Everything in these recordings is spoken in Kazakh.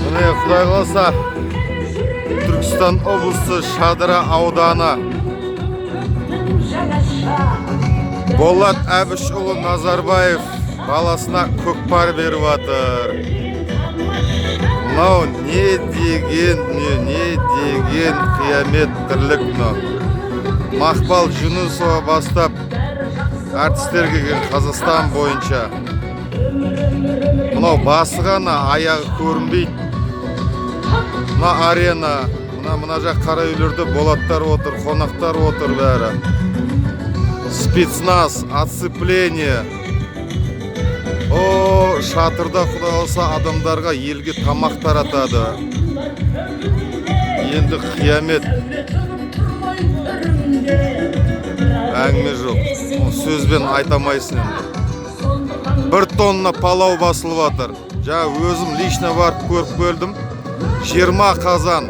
Міне, Құдай қаласа, Түркістан облысы, Шардара ауданы. Болат Әбішұлы Назарбаев баласына көкпар беріп жатыр. Мынау не деген дүние, не деген қиямет тірлік мынау! Мақпал Жүнісова бастап әртістер келген Қазақстан бойынша. Мынау басы ғана, аяғы көрінбейді. Мына арена, мына жақ қара үйлерде болаттар отыр, қонақтар отыр бәрі. Спецназ, оцепление. О, шатырда, Құдай қаласа, адамдарға, елге тамақ таратады. Енді қиямет, әңгіме жоқ. Оны сөзбен айта алмайсың енді. 1 тонна палау басылып жатыр. Жаңа өзім лично барып көріп келдім. 20 қазан,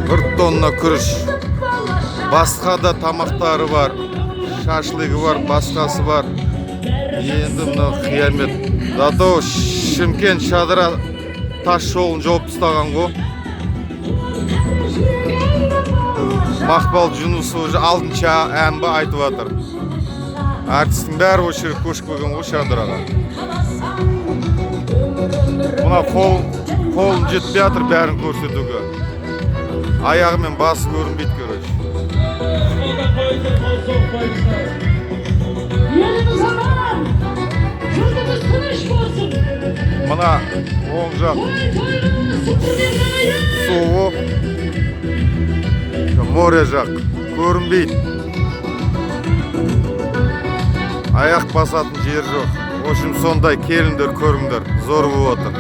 1 тонна күріш, басқа да тамақтары бар, шашлыгі бар, басқасы бар. Енді мынау қиямет. Зато Шымкент — Шардара тас жолын жауып тастаған ғой. Мақпал Жүнісова уже алтыншы ән ба айтып жатыр. Әртістің бәрі осы жерге көшіп келген ғой Шардараға. Мына қолым жетпей жатыр бәрін көрсетуге. Аяғы мен басы көрінбейді, короче. Еліміз аман, жұртымыз тыныш болсын. Мына оң жақ Той тойымыз құрмет ағайын. суы, море жақ көрінбейді. Аяқ басатын жер жоқ. В общем, сондай, келіңдер, көріңдер, зор болып отыр.